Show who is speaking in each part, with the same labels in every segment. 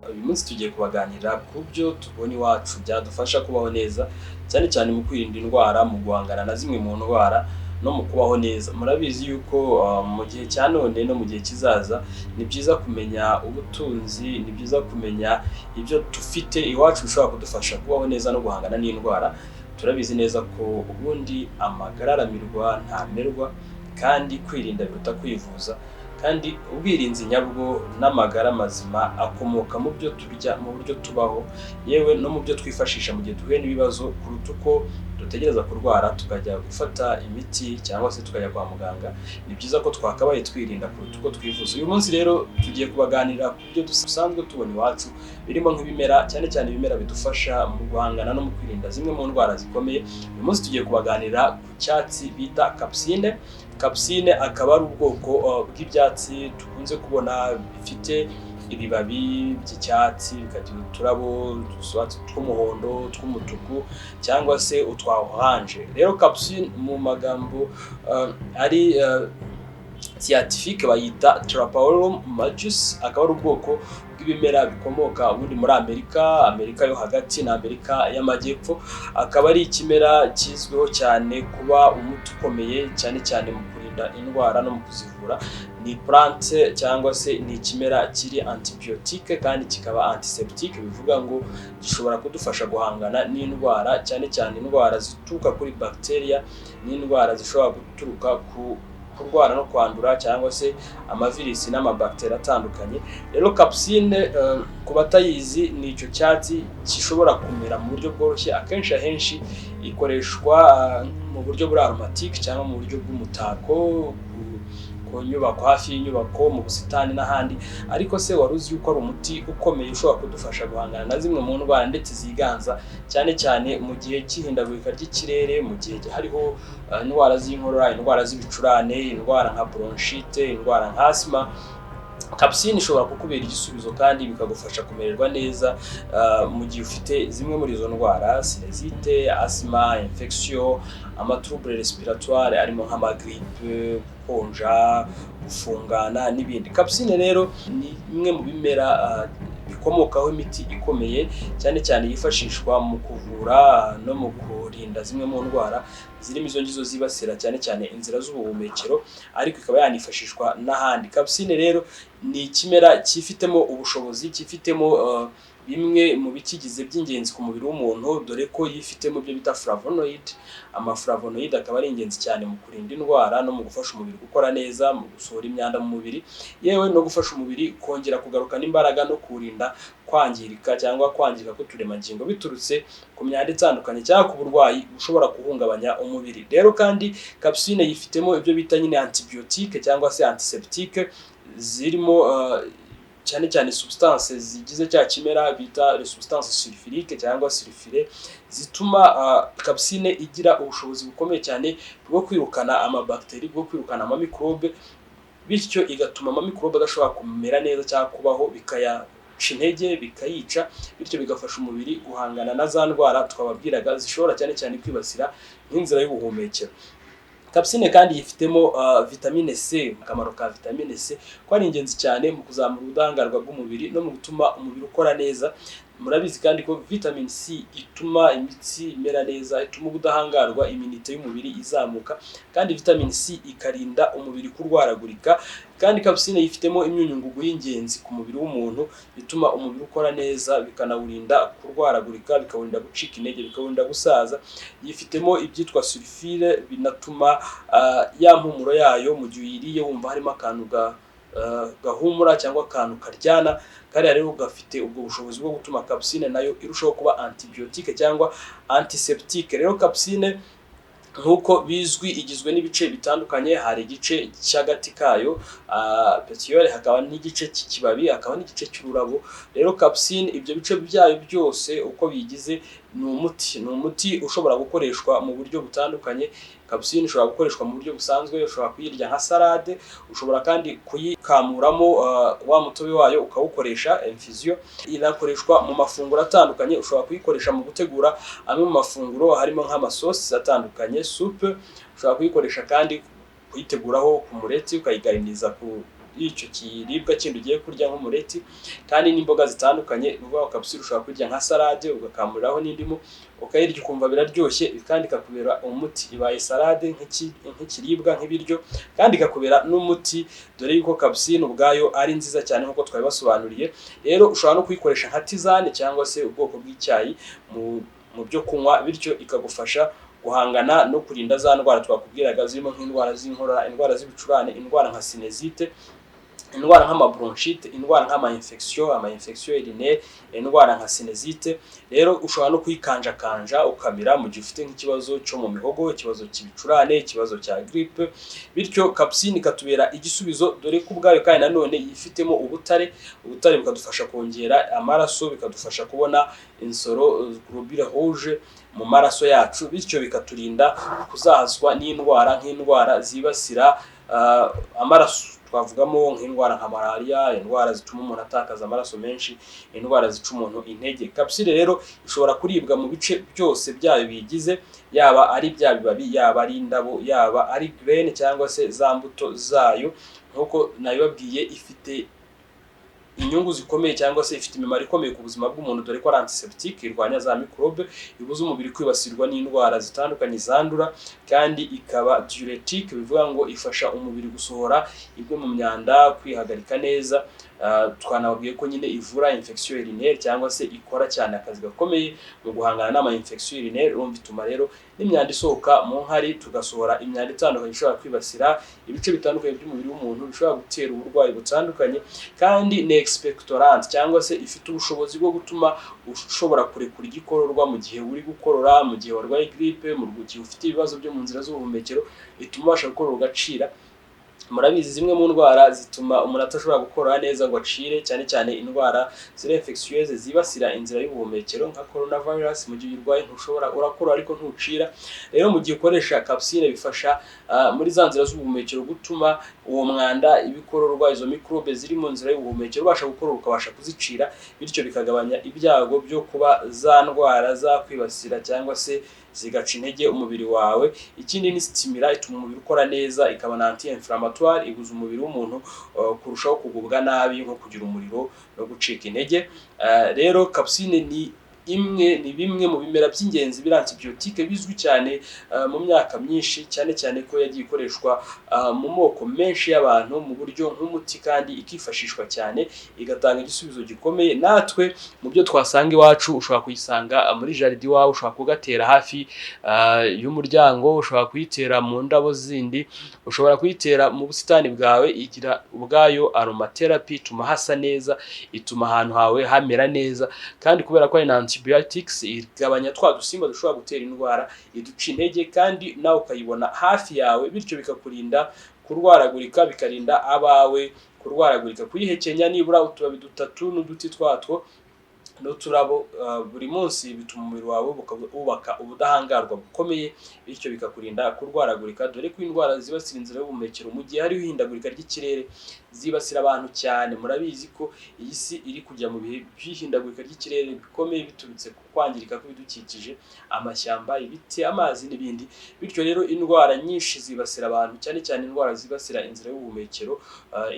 Speaker 1: Uyu munsi tugiye kubaganira ku byo tubona iwacu byadufasha kubaho neza, cyane cyane mu kwirinda indwara, mu guhangana na zimwe mu ndwara no mu kubaho neza. Murabizi yuko mu gihe cya none no mu gihe kizaza ni byiza kumenya ubutunzi, ni byiza kumenya ibyo dufite iwacu bishobora kudufasha kubaho neza no guhangana n'indwara. Turabizi neza ko ubundi amagara aramirwa ntamerwa, kandi kwirinda biruta kwivuza, kandi ubwirinzi nyabwo n'amagara mazima akomoka mu byo turya, mu buryo tubaho, yewe no mu byo twifashisha mu gihe duhuye n'ibibazo, kuruta uko dutegereza kurwara tukajya gufata imiti cyangwa se tukajya kwa muganga. Ni byiza ko twakabaye twirinda kuruta uko twivuza. Uyu munsi rero tugiye kubaganirira ku byo dusanzwe tubona iwacu, birimo nk'ibimera, cyane cyane ibimera bidufasha mu guhangana no mu kwirinda zimwe mu ndwara zikomeye. Uyu munsi tugiye kubaganirira ku cyatsi bita capucine. Capucine akaba ari ubwoko bw'ibyatsi dukunze kubona bifite ibibabi by'icyatsi, bikagira uturabo tw'umuhondo, tw'umutuku cyangwa se utwa oranje. Rero capucine mu magambo ari scientifique bayita Tropaeolum majus, akaba ari ubwoko bw'ibimera bikomoka ubundi muri Amerika, Amerika yo hagati na Amerika y'Amajyepfo. Akaba ari ikimera kizwiho cyane kuba umuti ukomeye, cyane cyane mu kurinda indwara no mu kuzivura. Ni plante cyangwa se ni ikimera kiri antibiotique kandi kikaba antiseptique, bivuga ngo gishobora kudufasha guhangana n'indwara, cyane cyane indwara zituruka kuri bacteria n'indwara zishobora guturuka ku kurwara no kwandura cyangwa se amavirisi n'amabacteri atandukanye. Rero capucine, ku batayizi, ni icyo cyatsi gishobora kumera mu buryo bworoshye. Akenshi ahenshi ikoreshwa mu buryo buri aromatique cyangwa mu buryo bw'umutako ku nyubako, hafi y'inyubako, mu busitani n'ahandi. Ariko se wari uzi yuko ari umuti ukomeye ushobora kudufasha guhangana na zimwe mu ndwara ndetse ziganza cyane cyane mu gihe cy'ihindagurika ry'ikirere, mu gihe hariho indwara z'inkorora, indwara z'ibicurane, indwara nka bronchite, indwara nka asima? Capucine ishobora kukubera igisubizo kandi bikagufasha kumererwa neza mu gihe ufite zimwe muri izo ndwara: sinusite, asima, infection, ama troubles respiratoires arimo nk'amagrippe, gukonja, gufungana n'ibindi. Capucine rero ni imwe mu bimera bikomokaho imiti ikomeye, cyane cyane yifashishwa mu kuvura no mu kurinda zimwe mu ndwara zirimo izo ngizo zibasira cyane cyane inzira z'ubuhumekero, ariko ikaba yanifashishwa n'ahandi. Capucine rero ni ikimera cyifitemo ubushobozi, cyifitemo bimwe mu bikigize by'ingenzi ku mubiri w'umuntu, dore ko yifitemo ibyo bita flavonoid. Amaflavonoid akaba ari ingenzi cyane mu kurinda indwara no mu gufasha umubiri gukora neza, mu gusohora imyanda mu mubiri, yewe no gufasha umubiri kongera kugarukana imbaraga no kuwurinda kwangirika cyangwa kwangirika k'uturemangingo biturutse ku myanda itandukanye cyangwa ku burwayi bushobora guhungabanya umubiri. Rero kandi capucine yifitemo ibyo bita nyine antibiotique cyangwa se antiseptique, zirimo cyane cyane substance zigize cya kimera bita les substances sulfuriques cyangwa sulfure, zituma capucine igira ubushobozi bukomeye cyane bwo kwirukana amabacteri, bwo kwirukana amamicrobe, bityo igatuma amamicrobe adashobora kumera neza cyangwa kubaho, bikayaca intege, bikayica, bityo bigafasha umubiri guhangana na za ndwara twababwiraga zishobora cyane cyane kwibasira nk'inzira y'ubuhumekero. Capucine kandi yifitemo vitamine C. Akamaro ka vitamine C ko ari ingenzi cyane mu kuzamura ubudahangarwa bw'umubiri no mu gutuma umubiri ukora neza. Murabizi kandi ko vitamine C ituma imitsi imera neza, ituma ubudahangarwa, immunité y'umubiri izamuka, kandi vitamine C ikarinda umubiri kurwaragurika. Kandi capucine yifitemo imyunyungugu y'ingenzi ku mubiri w'umuntu, bituma umubiri ukora neza, bikanawurinda kurwaragurika, bikawurinda gucika intege, bikawurinda gusaza. Yifitemo ibyitwa sulfure, binatuma ya mpumuro yayo, mu gihe uyiriye wumva harimo akantu gahumura cyangwa akantu karyana. Kariya rero gafite ubwo bushobozi bwo gutuma capucine nayo irushaho kuba antibiotique cyangwa antiseptique. Rero capucine, nk'uko bizwi, igizwe n'ibice bitandukanye. Hari igice cy'agati kayo, petiole, hakaba n'igice cy'ikibabi, hakaba n'igice cy'ururabo. Rero capucine, ibyo bice byayo byose uko biyigize ni umuti, ni umuti ushobora gukoreshwa mu buryo butandukanye. Capucine ishobora gukoreshwa mu buryo busanzwe, ushobora kuyirya nka salade, ushobora kandi kuyikamuramo wa mutobe wayo ukawukoresha infusion. Inakoreshwa mu mafunguro atandukanye, ushobora kuyikoresha mu gutegura amwe mu mafunguro harimo nk'amasosi atandukanye, soupe. Ushobora kuyikoresha kandi kuyiteguraho ku mureti, ukayigariniza ku y'icyo kiribwa kindi ugiye kurya nk'umureti. Kandi n'imboga zitandukanye, ni ukuvuga ngo capucine ushobora kurya nka salade, ugakamuriraho n'indimu, ukayirya ukumva biraryoshye, kandi ikakubera umuti. Ibaye salade nk'ikiribwa, nk'ibiryo, kandi ikakubera n'umuti, dore yuko capucine ubwayo ari nziza cyane nk'uko twabibasobanuriye. Rero ushobora no kuyikoresha nka tisane cyangwa se ubwoko bw'icyayi mu byo kunywa, bityo ikagufasha guhangana no kurinda za ndwara twakubwiraga, zirimo nk'indwara z'inkorora, indwara z'ibicurane, indwara nka sinusite, indwara nk'amabronchite, indwara nk'ama-infection, ama-infection urinaire, indwara nka sinusite. Rero ushobora no kuyikanjakanja ukamira mu gihe ufite nk'ikibazo cyo mu mihogo, ikibazo cy'ibicurane, ikibazo cya grippe. Bityo capucine ikatubera igisubizo, dore ko ubwayo kandi nanone yifitemo ubutare. Ubutare bukadufasha kongera amaraso, bikadufasha kubona insoro, globule rouge, mu maraso yacu, bityo bikaturinda kuzahazwa n'indwara, nk'indwara zibasira amaraso. Twavugamo nk'indwara nka malariya, indwara zituma umuntu atakaza amaraso menshi, indwara zica umuntu intege. Capucine rero ishobora kuribwa mu bice byose byayo biyigize, yaba ari bya bibabi, yaba ari indabo, yaba ari graine cyangwa se za mbuto zayo. Nk'uko nabibabwiye, ifite inyungu zikomeye cyangwa se ifite imimaro ikomeye ku buzima bw'umuntu, dore ko ari antiseptique, irwanya za microbe, ibuza umubiri kwibasirwa n'indwara zitandukanye zandura, kandi ikaba diurétique, bivuga ngo ifasha umubiri gusohora imwe mu myanda, kwihagarika neza. Twanababwiye ko nyine ivura infection urinaire, cyangwa se ikora cyane akazi gakomeye mu guhangana n'ama infection urinaire. Urumva ituma rero n'imyanda isohoka mu nkari, tugasohora imyanda itandukanye ishobora kwibasira ibice bitandukanye by'umubiri w'umuntu, bishobora gutera uburwayi butandukanye. Kandi ni expectorant, cyangwa se ifite ubushobozi bwo gutuma ushobora kurekura igikororwa mu gihe uri gukorora, mu gihe warwaye grippe, mu gihe ufite ibibazo byo mu nzira z'ubuhumekero, ituma ubasha gukorora ugacira. Murabizi, zimwe mu ndwara zituma umuntu atashobora gukora neza ngo acire, cyane cyane indwara ziri infectieuses zibasira inzira y'ubuhumekero nka coronavirus, mu gihe uyirwaye ntushobora, urakora ariko ntucira. Rero mu gihe ukoresha capucine, bifasha muri za nzira z'ubuhumekero gutuma uwo mwanda, ibikororwa, izo microbe ziri mu nzira y'ubuhumekero, ubasha gukorora ukabasha kuzicira, bityo bikagabanya ibyago byo kuba za ndwara zakwibasira cyangwa se zigaca intege umubiri wawe. Ikindi ni stimulant, ituma umubiri ukora neza, ikaba na anti inflammatoire, ibuza umubiri w'umuntu kurushaho kugubwa nabi, nko kugira umuriro no gucika intege. Rero capucine ni imwe, ni bimwe mu bimera by'ingenzi biri antibiotique bizwi cyane mu myaka myinshi, cyane cyane ko yagiye ikoreshwa mu moko menshi y'abantu mu buryo nk'umuti, kandi ikifashishwa cyane, igatanga igisubizo gikomeye. Natwe mu byo twasanga iwacu, ushobora kuyisanga muri jardin iwawe, ushobora kugatera hafi y'umuryango, ushobora kuyitera mu ndabo zindi, ushobora kuyitera mu busitani bwawe. Igira ubwayo aromatherapy, ituma hasa neza, ituma ahantu hawe hamera neza. Kandi kubera ko ari na antibiotics, igabanya twa dusimba dushobora gutera indwara, iduca intege, kandi nawe ukayibona hafi yawe, bityo bikakurinda kurwaragurika, bikarinda abawe kurwaragurika. Kuyihekenya nibura utubabi dutatu n'uduti twatwo n'uturabo buri munsi bituma umubiri wawe wubaka ubudahangarwa bukomeye, bityo bikakurinda kurwaragurika, dore ko indwara zibasira inzira y'ubuhumekero mu gihe hariho ihindagurika ry'ikirere zibasira abantu cyane. Murabizi ko iyi si iri kujya mu bihe by'ihindagurika ry'ikirere bikomeye, biturutse ku kwangirika kw'ibidukikije, amashyamba, ibiti, amazi n'ibindi. Bityo rero indwara nyinshi zibasira abantu, cyane cyane indwara zibasira inzira y'ubuhumekero,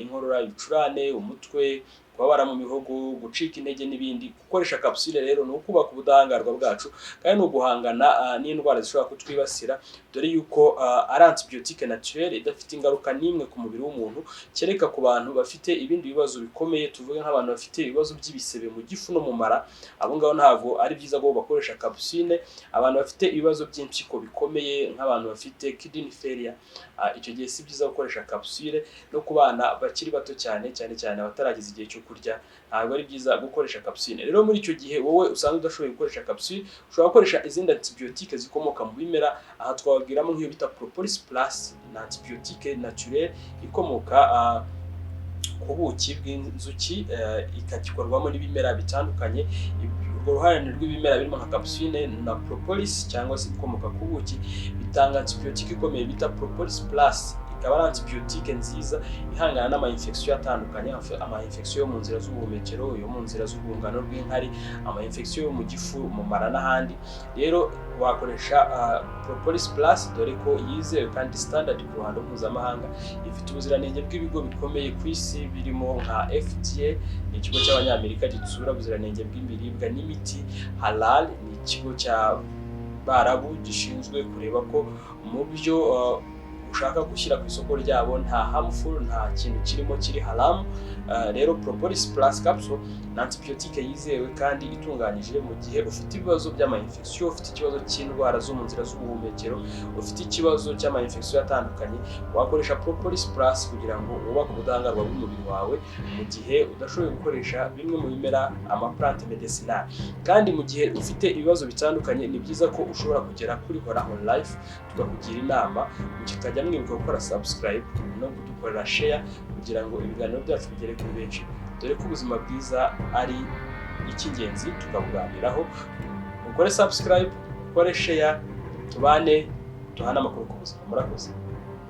Speaker 1: inkorora, ibicurane, umutwe, kubabara mu mihogo, gucika intege n'ibindi. Gukoresha capucine rero ni ukubaka ubudahangarwa bwacu, kandi ni uguhangana n'indwara zishobora kutwibasira, dore yuko ari antibiotique naturelle idafite ingaruka n'imwe ku mubiri w'umuntu, kereka ku bantu bafite ibindi bibazo bikomeye. Tuvuge nk'abantu bafite ibibazo by'ibisebe mu gifu no mu mara, abo ngabo ntabwo ari byiza ko bakoresha capucine. Abantu bafite ibibazo by'impyiko bikomeye, nk'abantu bafite kidney failure, icyo gihe si byiza gukoresha capucine. No ku bana bakiri bato cyane, cyane cyane abatarageza igihe cyo kurya, ntabwo ari byiza gukoresha capucine. Rero muri icyo gihe wowe usanzwe udashoboye gukoresha capucine, ushobora gukoresha izindi antibiotique zikomoka mu bimera. Aha twababwiramo nk'iyo bita propolis plus, ni antibiotique naturelle ikomoka ku buki bw'inzuki, ikagikorwamo n'ibimera bitandukanye. Urwo ruhurirane rw'ibimera birimo nka capucine na propolis cyangwa se ikomoka ku buki bitanga antibiotique ikomeye bita propolis plus. Ikaba ari antibiotique nziza ihangana n'ama infection atandukanye, ama infection yo mu nzira z'ubuhumekero, yo mu nzira z'urwungano rw'inkari, ama infection yo mu gifu, mu mara n'ahandi. Rero wakoresha Propolis Plus, dore ko yizewe kandi standard ku ruhando mpuzamahanga. Ifite ubuziranenge bw'ibigo bikomeye ku isi birimo nka FDA, ni ikigo cy'Abanyamerika gitsura ubuziranenge bw'ibiribwa n'imiti. Halal, ni ikigo cya Barabu gishinzwe kureba ko mu byo ushaka gushyira ku isoko ryabo nta harmful, nta kintu kirimo kiri haramu. Rero Propolis Plus capsule ni antibiotique yizewe kandi itunganyije mu gihe ufite ibibazo by'ama infection, ufite ikibazo cy'indwara zo mu nzira z'ubuhumekero, ufite ikibazo cy'ama infection atandukanye. Wakoresha Propolis Plus kugira ngo wubake ubudahangarwa bw'umubiri wawe mu gihe udashoboye gukoresha bimwe mu bimera, ama plante médicinale. Kandi mu gihe ufite ibibazo bitandukanye, ni byiza ko ushobora kugera kuri Horaho Life tukakugira inama. Mukajya mwibuka gukora subscribe no kudukorera share kugira ngo ibiganiro byacu bigere kuri benshi, dore ko ubuzima bwiza ari icy'ingenzi tukabuganiraho. Mukore subscribe, mukore share, tubane, duhane amakuru ku buzima. Murakoze.